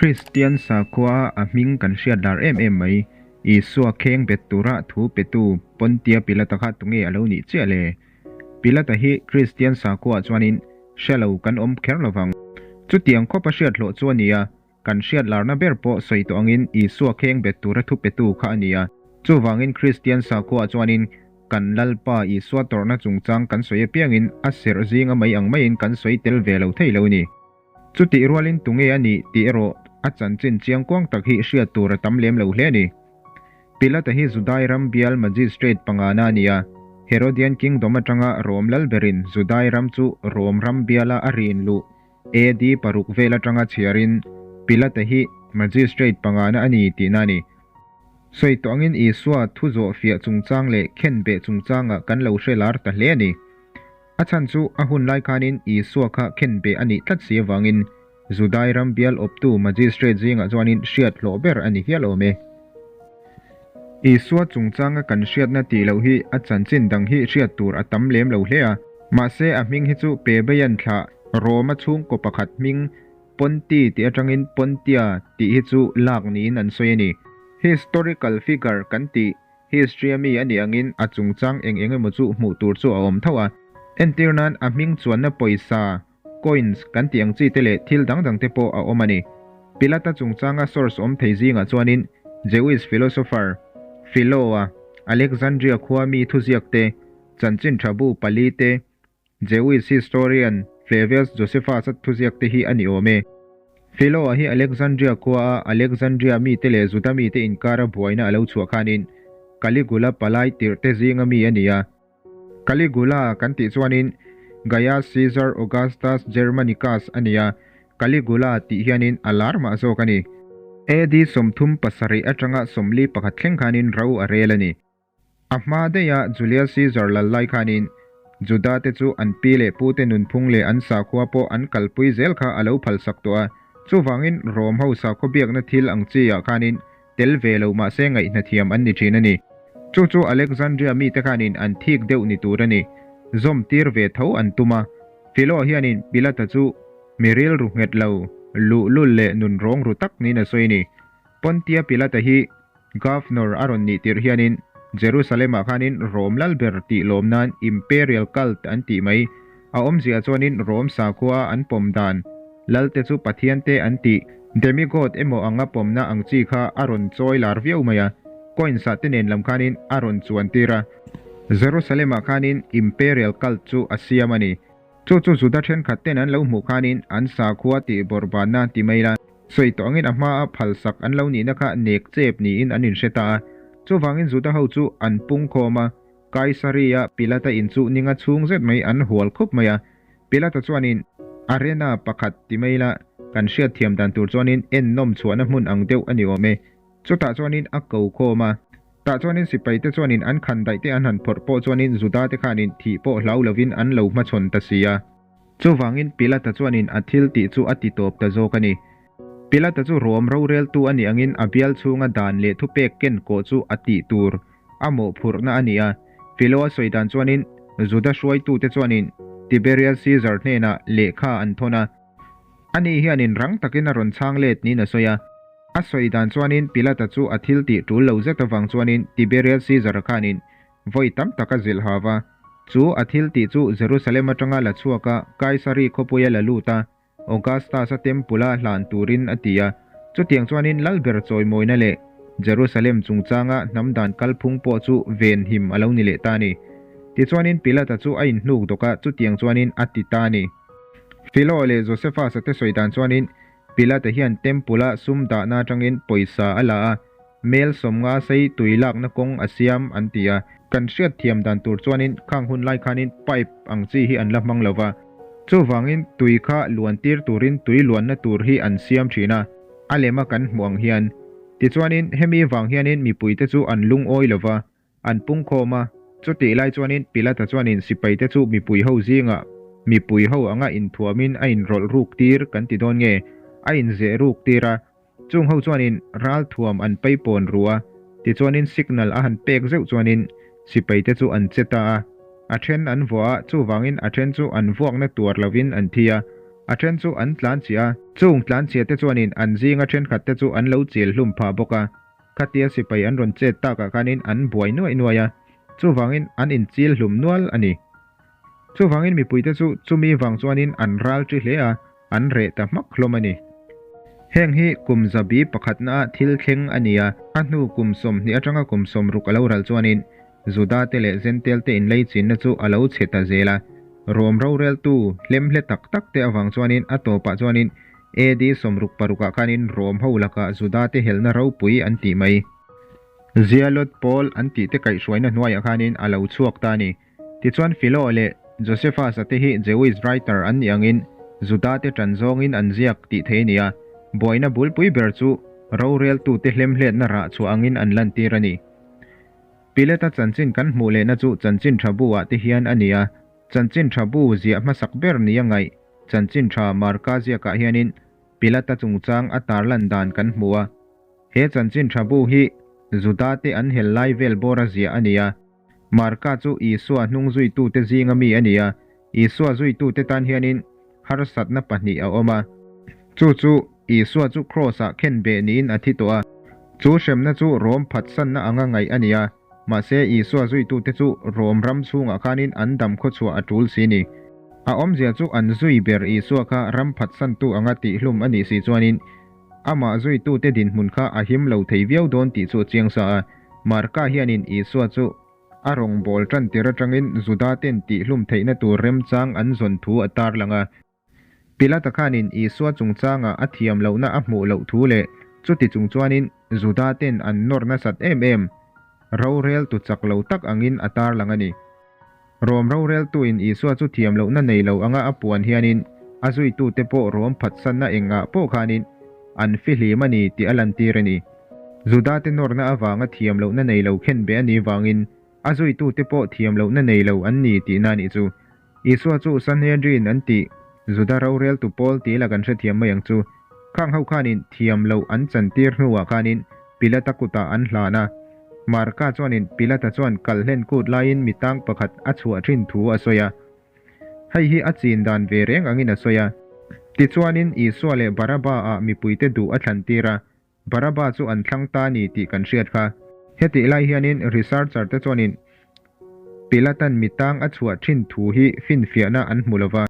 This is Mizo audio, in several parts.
Kristian sakhua a hming kan hriat lar em em mai, Isua kheng bet tura thu petu Pontia Pilata kha tunge a lo nih chiah le? Pilata hi Kristian sakhuaah chuanin hre lo kan awm kher lo vang. Chutiang khawp a hriat hlawh chu a ni a, kan hriat larna ber pawh sawi tawh angin Isua kheng bet tura thu petu kha a ni a. Chuvangin Kristian sakhuaah chuanin kan Lalpa Isua tawrhna chungchang kan sawi apiangin a serh zinga mai ang maiin kan sawi tel ve lo thei lo ni. Chutih rualin tunge a nih tih erawh a chanchin chiang kuang tak hi hriat tur a tam lem lo hle a ni. Pilata hi Judai ram bial magistrate pangana a ni a, Herodian Kingdom atanga Rom lal berin Judai ram chu Rom ram biala a rin luh AD paruk vel atanga chhiarin Pilata hi magistrate pangana a ni tihna a ni. Sawi tawh angin Isua thu zawh fiah chungchang leh khenbeh chungchangah kan lo hre lar ta hle a ni. A chhan chu a hun lai khanin Isua kha khenbeh a nih tlat si avangin Judai ram bial awptu magistrate zingah chuanin hriat hlawh ber a ni hial awm e. Isua chungchanga kan hriatna tih loh hi a chanchin dang hi hriat tur a tam lem lo hle a. Mahse a hming hi chu Pebeian thlah Roma chhungkaw pakhat hming Ponti tih atangin Pontia tih hi chu lak niin an sawi a ni. Historical figure kan tih History a mi a nih angin a chungchang eng eng emaw chu hmuh tur chu a awm tho a. Entir nan a hming chuanna pawisa, coins, kan tih ang chi te leh thil dang dang te pawh a awm a ni. Pilata chungchanga source awm thei zingah chuanin Jewish philosopher Philo-a Alexandria khua mi thuziak te, chanchin tha bu pali te, Jewish historian Flavius Josephus-a thuziak te hi a ni awm e. Philo-a hi Alexandria khua a Alexandria mite leh Juda mite inkara buaina a lo chhuah khanin Caligula palai tirh te zinga mi a ni a. Caligula kan tih chuanin Gaius Caesar Augustus Germanicus a ni a, Caligula tih hianin a lar mah zawk a ni. AD 37 atanga 41 thleng khanin ro a rel a ni. A hma daiha Julius Caesar lal lai khanin Juda te chu an pi leh pu te nunphung leh an sakhua pawh an kalpui zel kha a lo phalsak tawh a, chuvangin Rom ho sakhaw biakna thil ang chi ah khanin tel ve lo mahse ngaihna thiam an ni thin a ni. Chu chu Alexandria mite khanin an thik deuh ni tur a ni. Zawm tir ve tho an tum a. Philo hianin Pilata chu mi rilru nghet lo, luhlul leh nunrawng ru tak niin a sawi a ni. Pontia Pilata hi Governor a rawn nih tirh hianin Jerusalem-ah khanin Rom lal ber tih lawm nan Imperial cult an tih mai. A awmzia chuanin Rom sakhua an pawm dan, lalte chu pathian te an tih, demigod emaw anga pawmna ang chi kha a rawn chawi lar viau mai a, coins-ah te nen lam khanin a rawn chuan tir a. Jerusalem-ah khanin Imperial cult chu a siam a ni. Chu chu Juda thenkhat ten an lo hmuh khanin an sakhua tih bawrhbanna ti mai la. Sawi tawh angin a hmaa phalsak an lo nihna kha nek chep niin an inhre ta a. Chuvangin Juda ho chu an pung khawm a, Kaisaria Pilata in chu ninga chhung zet mai an hual khup mai a. Pilata chuanin arena pakhat ti mai la, kan hriatthiam dan tur chuanin ennawm chhuahna hmun ang deuh a ni awm e. Chutah chuanin a ko khawm a. Tah chuanin sipaite chuanin an khan daih te an han phawrh pawh chuanin Juda te khanin thih pawh hlau lovin an lo hmachhawn ta si a. Chuvangin Pilata chuanin a thil tih chu a ti tawp ta zawk a ni. Pilata chu Rom roreltu a nih angin a bial chhunga dan leh thupek ken kawh chu a tih tur a mawhphurhna a ni a. Philo a sawi dan chuanin Juda hruaitute chuanin Tiberius Caesar hnenah lehkha an thawn a. Ani hianin rang takin a rawn chhang let niin a sawi a. A sawi dan chuanin Pilata chu a thil tih tul lo zet avang chuanin Tiberius Caesar khanin Vawi tam tak a zilh hau va, chu a thil tih chu Jerusalem atanga la chhuak a, Kaisari khawpuia la lut a, Augustus-a temple-a hlan turin a ti a. Chutiang chuanin Lalber chawimawina leh Jerusalem chungchanga hnam dan kalphung pawh chu venhim a lo ni leh ta a ni. Tichuanin Pilata chu a inhnuk dawk a, chutiang chuanin a ti ta a ni. Philo leh Josephus-a te sawi dan chuanin Pilata hian temple-a sum dahna atangin pawisa a la a, Mel 50 sei tui lakna kawng a siam an ti a, kan hriat thiam dan tur chuanin khang hun lai khanin pipe ang chi hi an la hmang lo va, chuvangin tui kha luan tir turin tui luanna tur hi an siam thin a, a lema kan hmuh ang hian. Tichuanin hemi vang hianin mipuite chu an lungawi lo va, an pungkhawm a, chutih lai chuanin Pilata chuanin sipaite chu mipui ho zingah mipui ho anga inthuamin a inrawlh ruk tir kan ti dawn nge, a inzeh ruk tir a, Chung ho chuanin ral thuam an peipawn ru a, tichuanin signal a han pek zeuh chuanin sipaite chu an che ta a. A then an vuah a, chuvangin a then chu an vuakna tuar lovin an thi a. A then chu an tlanchhia a, chung tlanchhia te chuanin an zinga thenkhat te chu an lo chil hlum phah bawk a. Khatia sipai an rawn chet takah khanin an buai nuaih nuaih a, chuvangin an inchil hlum nual a ni. Chuvangin mipuite chu chumi vang chuanin an ral ṭi hle a, an reh ta hmak hlawm a ni. Heng hi kum zabi pakhatna thil thleng a ni a, a hnu kum 20 atanga kum 60 a lo ral chuanin Juda te leh Jentail te inleichinna chu a lo chhe ta zel a. Rom roreltu hlemhle tak tak te avang chuanin a tawpah chuanin AD 66 ah khanin Rom ho lakah Juda te helna ropui an tih mai. Zealot pawl an tih te kaihhruaina hnuaiah khanin a lo chhuak ta a ni. Tichuan Philo leh Josephus-a te hi Jewish writer an nih angin Juda te ṭan zawngin an ziak tih thei a ni a, buaina bulpui ber chu roreltute hlemhletna rah chhuah angin an lantir a ni. Pilata chanchin kan hmuh lehna chu chanchin ṭha bu ah te hian a ni a, chanchin ṭha bu ziah hmasak ber nia ngaih chanchin ṭha Marka ziakah hianin Pilata chungchang a tarlan dan kan hmu a. He chanchin ṭha bu hi Juda te an hel lai vel bawra ziah a ni a. Marka chu Isua hnung zuitute zinga mi a ni a, Isua zuitute tan hianin harsatna pahnih a awm a. Chu chu Isua chu Kraws-ah khen beh niin a thi tawh a. Chu hremna chu Rom phatsanna anga ngaih a ni a, mahse Isua zuitute chu Rom ram chhungah khanin an dam khawchhuah a tul si ni. A awmzia chu an zui ber Isua kha ram phatsantu anga tihhlum a nih si chuanin amah zuitute dinhmun kha a him lo thei viau dawn tih chu a chiang sa a. Marka hianin Isua chu a rawngbâwl ṭan tir aṭangin Juda-te'n tihhlum theihna tur remchang an zawn thu a tarlang a. Pilata khanin Isua chungchanga a thiam lohna a hmuh loh thu leh chuti chung chuanin Juda-te'n an nawr nasat em em roreltu chak lo tak angin a tarlang a ni. Rom roreltuin Isua chu thiam lohna nei lo anga a puan hianin a zuitute pawh Rom phatsanna engah pawh khanin an fihlim a ni tih a lantir a ni. Juda-te nawrna avanga thiam lohna nei lo khenbeh a nih vangin a zuitute pawh thiam lohna nei lo an ni tihna a nih chu. Isua chu Sanhedrin an tih Juda roreltu pawl tih la kan hrethiam mai ang chu. Khang ho khanin thiam loh an chantir hnuah khanin Pilata kutah an hlan a. Marka chuanin Pilata chuan kalhlen kut laiin mi tang pakhat a chhuah thin thu a sawi a. Hei hi a chin dan ve reng angin a sawi a. Tichuanin Isua leh Baraba-ah mipuite duh a thlantir a, Baraba chu an thlang ta ni tih kan hriat kha. Hetih lai hianin researcher te chuanin Pilatan mi tang a chhuah thin thu hi finfiahna an hmu lova.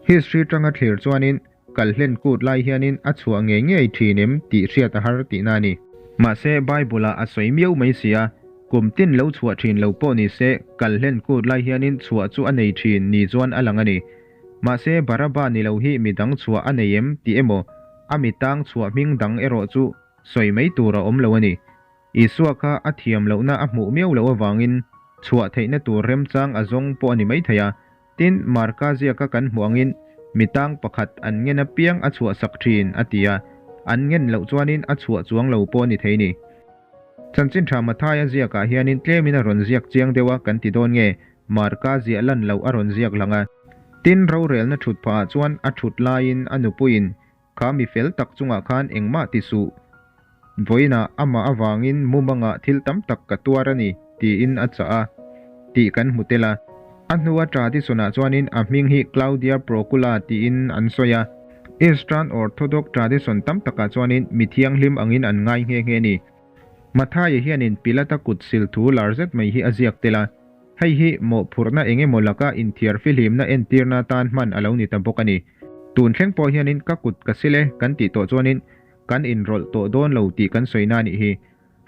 History tanga thlir chuanin kalhlen kut lai hianin a chhuah ngei ngei thin em tih hriat a har tihna a ni. Mahse Bible-ah a sawi miau mai si a, kum tin lo chhuah thin lo pawh ni se kalhlen kut lai hianin chhuah chu a nei thin ni chuan a lang a ni. Mahse Baraba ni lo hi mi dang chhuah a nei em tih emaw a mi tang chhuah hming dang erawh chu sawi mai tur a awm lo a ni. Isua kha a thiam lohna a hmuh miau loh avangin chhuah theihna tur remchang a zawng pawh a ni mai thei a. Tin, Marka ziaka kan hmuh angin mi tang pakhat an ngen apiang a chhuah sak thin a ti a, an ngen loh chuanin a chhuah chuang lo pawh a ni thei ni. Chanchin tha Mathaia ziakah hianin tlemin a rawn ziak chiang deuh a kan ti dawn nge? Marka ziah lan loh a rawn ziak lang a. Tin, rorelna thut phahah chuan a thut laiin a nupuiin, Kha mi fel tak chungah khan engmah ti suh. Vawiinah amah avangin mumangah thil tam tak ka tuar a ni, tiin a chah a, tih kan hmu tel a. A hnua tradition-ah chuanin a hming hi Claudia Procula tiin an sawi a. Eastern Orthodox tradition tam takah chuanin mi thianghlim angin an ngai nghe nghe a ni. Mathaia hianin Pilata kut sil thu lar zet mai hi a ziak tel a. Hei hi mawhphurhna eng emaw laka inthiar fihlimna entirna atan hman a lo ni ta bawk a ni. Tun thleng pawh hianin ka kut ka sil e kan tih tawh chuanin kan inrawlh tawh dawn lo tih kan sawina a nih hi.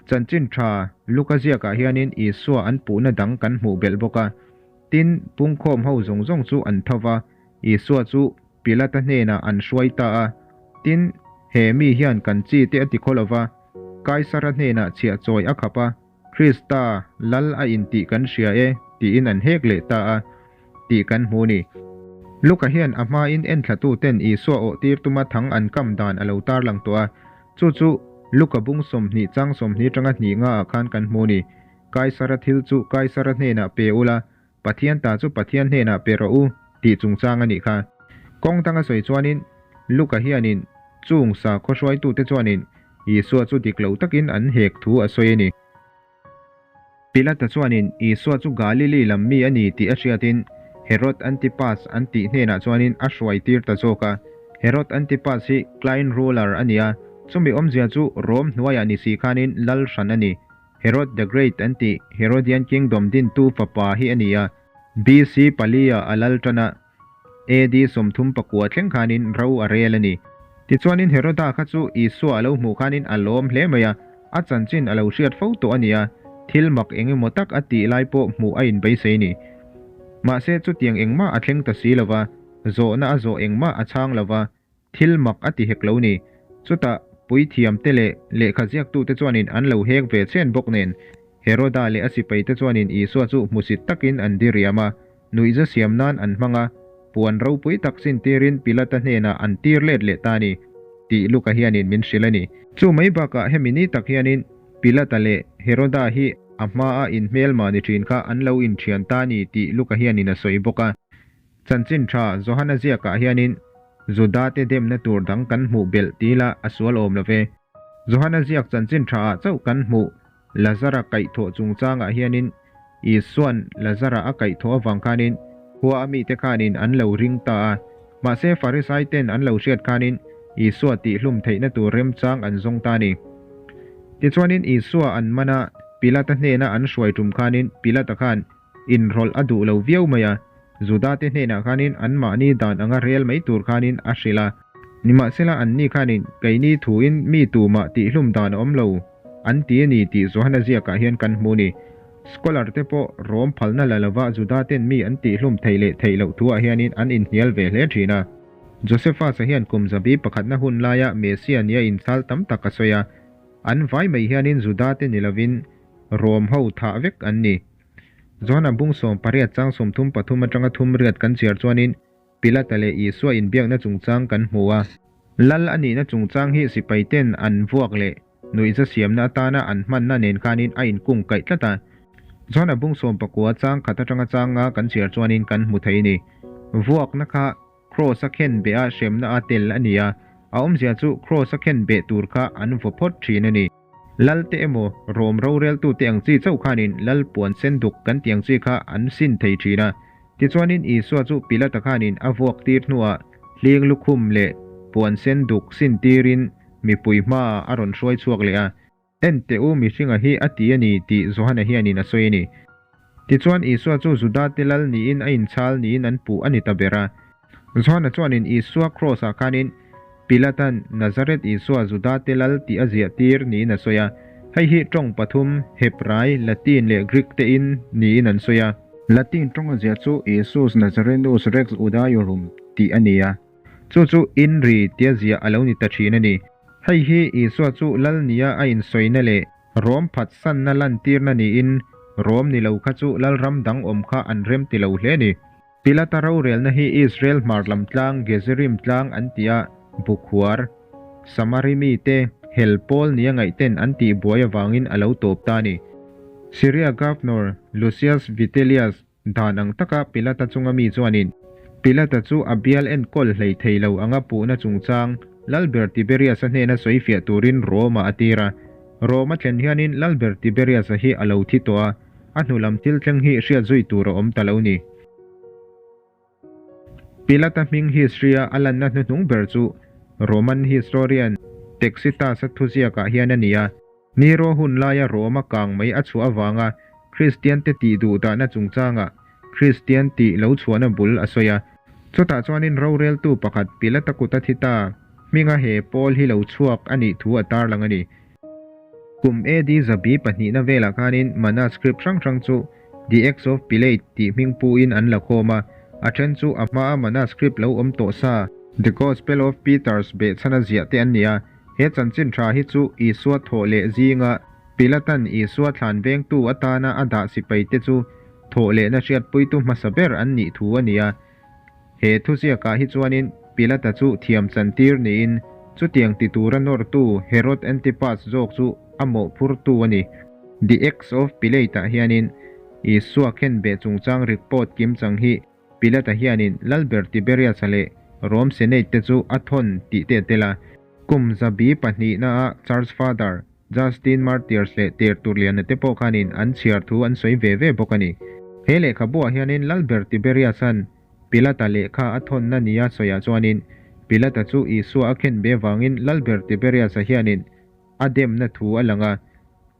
Chanchin tha Luka ziakah hianin Isua an puhna dang kan hmuh belh bawk a. Tin, pungkhawm ho zawng zawng chu an tho va, Isua chu Pilata hnenah an hruai ta a. Tin, he mi hian kan chi te a ti khaw lo va, Kaisara hnenah chhiah chawi a khap a, Krista, Lal a intih kan hria e, tiin an hek leh ta a, tih kan hmu ni. Luka hian a hmain enthlatuten Isua awh tir tuma thang an kam dan a lo tarlang tawh a, chu chu Luka bung 20 chang 20 tanga hnih ngaah khan kan hmu ni. Kaisara thil chu Kaisara hnenah pe ula, Pathian ta chu Pathian hnenah pe rawh u, tih chungchang a nih kha. Kawng danga sawi chuanin Luka hianin chung sakhaw hruaitute chuanin Isua chu dik lo takin an hek thu a sawi a ni. Pilata chuanin Isua chu Galili lam mi a ni tih a hriatin Herod Antipas an tih hnenah chuanin a hruai tir ta zawk a. Herod Antipas hi client ruler a ni a, chumi awmzia chu Rome hnuaiah ni si khanin lal hran a ni. Herod the Great an tih Herodian Kingdom dintu fapa hi a ni a, BC palia a lal tan a, AD 39 thleng khanin ro a rel a ni. Tichuanin Heroda kha chu Isua a lo hmuh khanin a lawm hle mai a, a chanchin a lo hriat fo tawh a ni a, thil mak eng emaw tak a tih lai pawh hmuh a inbeisei ni. Mahse chutiang engmah a thleng ta si lova, zawhna a zawh engmah a chhang lova, thil mak a ti hek lo ni. Chutah puithiamte leh lehkha ziaktute chuanin an lo hek ve chhen bawk nen, Heroda leh a sipaite chuanin Isua chu hmusit takin an diriam a, nuihza siam nan an hmang a, puan ropui tak sintirin Pilata hnenah an tir let leh ta a ni, tih Luka hianin min hrilh a ni. Chu mai bakah hemi ni tak hianin Pilata leh Heroda hi a hmaa inhmelma ni thin kha an lo inthian ta a ni tih Luka hianin a sawi bawk a. Chanchin tha Johana ziakah hianin Judate demna tur dang kan hmuh belh ti ila a sual awm lo ve. Johana ziak chanchin thaah chauh kan hmuh Lazara kaihthawh chungchangah hianin Isua'n Lazara a kaihthawh avang khanin khua a mite khanin an lo ring ta a. Mahse Farisai ten an lo hriat khanin Isua tihhlum theihna tur remchang an zawng ta a ni. Tichuanin Isua an man a, Pilata hnena an hruai tum khanin Pilata khan inrawlh a duh lo viau mai a, Judate hnenah khanin anmahni dan anga rel mai tur khanin a hrilh a. Nimahsela anni khanin keini thuin mi tumah tihhlum dan a awm lo an ti a ni tih Johana ziakah hian kan hmu a ni. Scholar te pawh Rom phalna la lova Judaten mi an tihhlum theih leh theih loh thuah hianin an inhnial ve hle thin a. Josephus-a hian kum zabi pakhatna hun laia Messiah nia inchhal tam tak a sawi a. An vai mai hianin Judate ni lovin Rom ho thah vek an ni. Johana bung 18 chang 33 atanga thum riat kan chhiar chuanin Pilata leh Isua inbiakna chungchang kan hmu a. Lal a nihna chungchang hi sipaiten an vuak leh nuihza siamna atana an hmanna nen khanin a inkung kaih tlat a. Johana bung 19 chang khat atanga chang nga kan chhiar chuanin kan hmu thei a ni. Vuakna kha Kraws a khen beh a hremna a tel a ni a, a awmzia chu Kraws a khen beh tur kha an vaw phawt thin a ni. Lal te emaw Rom roreltu te ang chi chauh khanin lal puan sen duk kan tih ang chi kha an sin thei thin a. Tichuanin Isua chu Pilata khanin a vuak tir hnuah hling lukhum leh puan sen duk sin tirin mipui hmaah a rawn hruai chhuak leh a. En teh u, mihringa hi a ti a ni tih Johana hianin a sawi a ni. Tichuan Isua chu Judate lal niin a inchhal niin an puh a ni ta ber a. Johana chuanin Isua kraws-ah khanin Pilatan Nazareth Isua Judate lal tih a ziah tir niin a sawi a. Hei hi tawng pathum, Hebrai, Latin leh Greek tein niin an sawi a. Latin tawng a ziah chu Iesus Nazarenus Rex Iudaeorum tih a ni a. Chu chu Inri tia ziah a lo ni ta thin a ni. Hei hi Isua chu lal nia a insawina leh Rom phatsanna lantirna niin Rom ni lo kha chu lalram dang awm kha an rem ti lo hle a ni. Pilata rorelna hi Israel hmar lam tlang Gezerim tlang an ti a, Bukhuar, Samari mite hel pawl nia ngaihten an tih buai avangin a lo tawp ta a ni. Syria Governor Lucius Vitellius Dan ang taka Pilata chunga mi chuanin Pilata chu a bial enkawl hlei thei lo anga puhna chungchang Lalber Tiberius-a hnena sawi fiah turin Rome-ah a tir a. Rome a thlen hianin Lalber Tiberius-a hi a lo thi tawh a, a hnu lam thil thleng hi hriat zui tur a awm ta lo ni. Pilata hming history-a a lanna hnuhnung ber chu Roman historian Tacitus-a thuziakah hian a ni a. Nero hun laia Roma kang mai a chhuah avanga Kristiante tih duh dahna chungchangah Kristian tih lo chhuahna bul a sawi a. Chutah chuanin roreltu pakhat Pilata kut a thi ta, hminga he pawl hi lo chhuak a nih thu a tarlang a ni. Kum AD zabi pahnihna velah khanin manuscript hrang hrang chu The Acts of Pilate tih hming puin an la khawm a, a then chu a hmaa manuscript lo awm tawh sa, The Gospel of Peter's behchhana ziah te an ni a. He chanchin tha hi chu Isua thawh leh zinga Pilatan Isua thlan vengtu atana a dah sipaite chu thawh lehna hriatpuitu hmasa ber an nih thu a ni a. He thuziakah hi chuanin Pilata chu thiam chantir niin chutiang ti tura nawrtu Herod Antipas zawk chu a mawhphurtu a ni. The Acts of Pilate-ah hianin Isua khenbeh chungchang report kimchang hi Pilata hianin Lalber Tiberius-a leh Rome Senate te chu a thawn tih te a tel a. Kum zabi pahnihna-a Church Father Justin Martyrs leh Tertullian-a te pawh khanin an chhiar thu an sawi ve ve bawk a ni. He lehkhabuah hianin Lalber Tiberius-a'n Pilata lehkha a thawnna nia sawiah chuanin Pilata chu Isua a khenbe vangin Lalber Tiberias-a hianin a demna thu a lang a.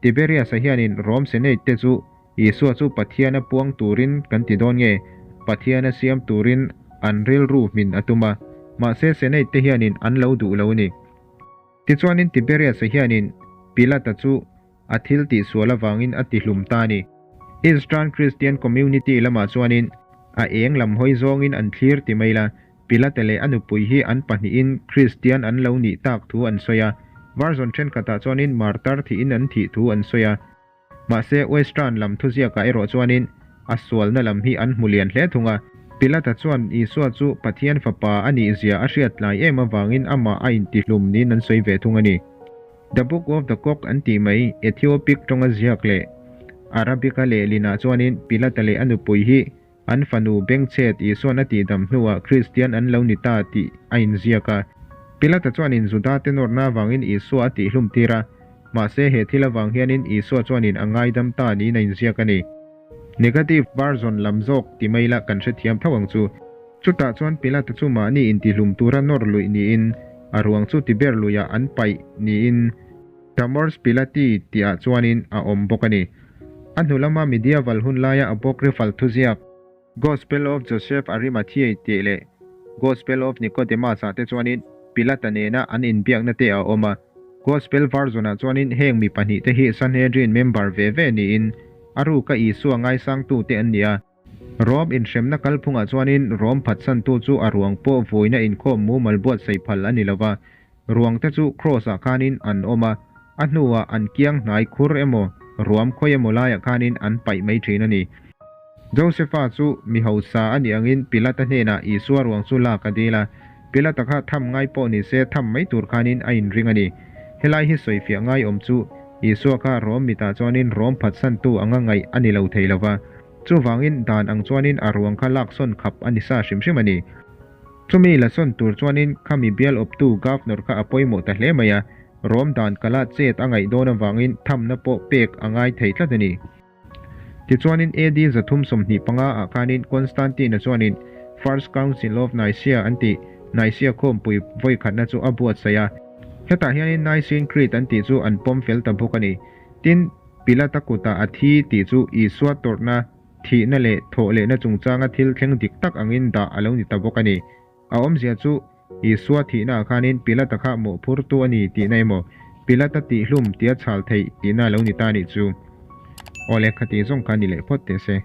Tiberias-a hianin Rom Senate te chu Isua chu Pathian a puang turin kan ti dawn nge, Pathian a siam turin an rilru hmin a tum a, mahse Senate te hianin an lo duh lo a ni. Tichuanin Tiberias-a hianin Pilata chu a thil tihsual avangin a tihlum ta a ni. Eastern Christian Community lamah chuanin a eng lam hawi zawngin an thlir ti mai la, Pilate leh a nupui hi an pahnihin Kristian an lo nih tak thu an sawi a, version thenkhatah chuanin martar thihin an thih thu an sawi a. Mahse, Western lam thuziakah erawh chuanin a sualna lam hi an hmu lian hle thung a. Pilata chuan Isua chu Pathian Fapa a nihzia a hriat tlai em avangin amah a intihlum niin an sawi ve thung a ni. The Book of the Cock an tih mai Ethiopic tawnga ziak leh Arabic-a lehlinah chuanin Pilata leh a nupui hi An fanu Bengchhet Isua'n a tihdam hnuah Kristian an lo ni ta tih a inziak a. Pilata chuanin Judate nawrhna avangin Isua a tihhlum tir a, mahse he thil avang hianin Isua chuanin a ngaidam ta niin a inziak a ni. Negative version lam zawk ti mai la kan hrethiam tho ang chu. Chutah chuan Pilata chu mahni intihlum tura nawr luih niin a ruang chu tiber luiah an paih niin The Mors Pilati tihah chuanin a awm bawk a ni. A hnu lama Medieval hun laia Apocryphal thuziak, Gospel of Joseph Arimathea tih leh Gospel of Nicodemus ah te chuanin Pilata nena an inbiakna te a awm a. Gospel version-ah chuanin heng mi pahnihte hi Sanhedrin member ve ve niin a ruka Isua ngaisangtute an ni a. Rom inhremna kalphungah chuanin Rom phatsantu chu a ruang pawh vuina inkhawm mumal buatsaih phal a ni lo va, ruangte chu Kraws-ah khanin an awm a, a hnuah an kiang hnai khur emaw ruam khawi emaw laiah khanin an paih mai thin a ni. Josefa chu mi hausa a nih angin Pilata hnenah Isua ruang chu lak a dil a, Pilata kha tham ngai pawh ni se tham mai tur khanin a inring a ni. Helai hi sawifiah ngai awm chu Isua kha Rom mitah chuanin Rom phatsantu anga ngaih a ni lo thei lo va, Chuvangin dan ang chuanin a ruang kha laksawn khap a ni sa hrim hrim a ni. Chumi lasawn tur chuanin khami bial awptu Governor kha a pawimawh ta hle mai a, Rom dan kala chet a ngaih dawn avangin thamna pawh pek a ngai thei tlat a ni. Tichuanin AD 325 ah khanin Constantine-a chuanin First Council of Nicaea an tih Nicaea khawmpui vawikhatna chu a buatsaih a. Hetah hianin Nicene Creed an tih chu an pawm fel ta bawk a ni. Tin, Pilata kutah a thi tih chu Isua tawrhna, thihna leh thawhlehna chungchanga thil thleng dik tak angin dah a lo ni ta bawk a ni. A awmzia chu Isua thihnaah khanin Pilata kha mawhphurtu a ni tihna emaw, Pilata tihhlum tia chhal theih tihna a lo ni ta a nih chu. Awle, khati zawng kha ni leh phawt teh se.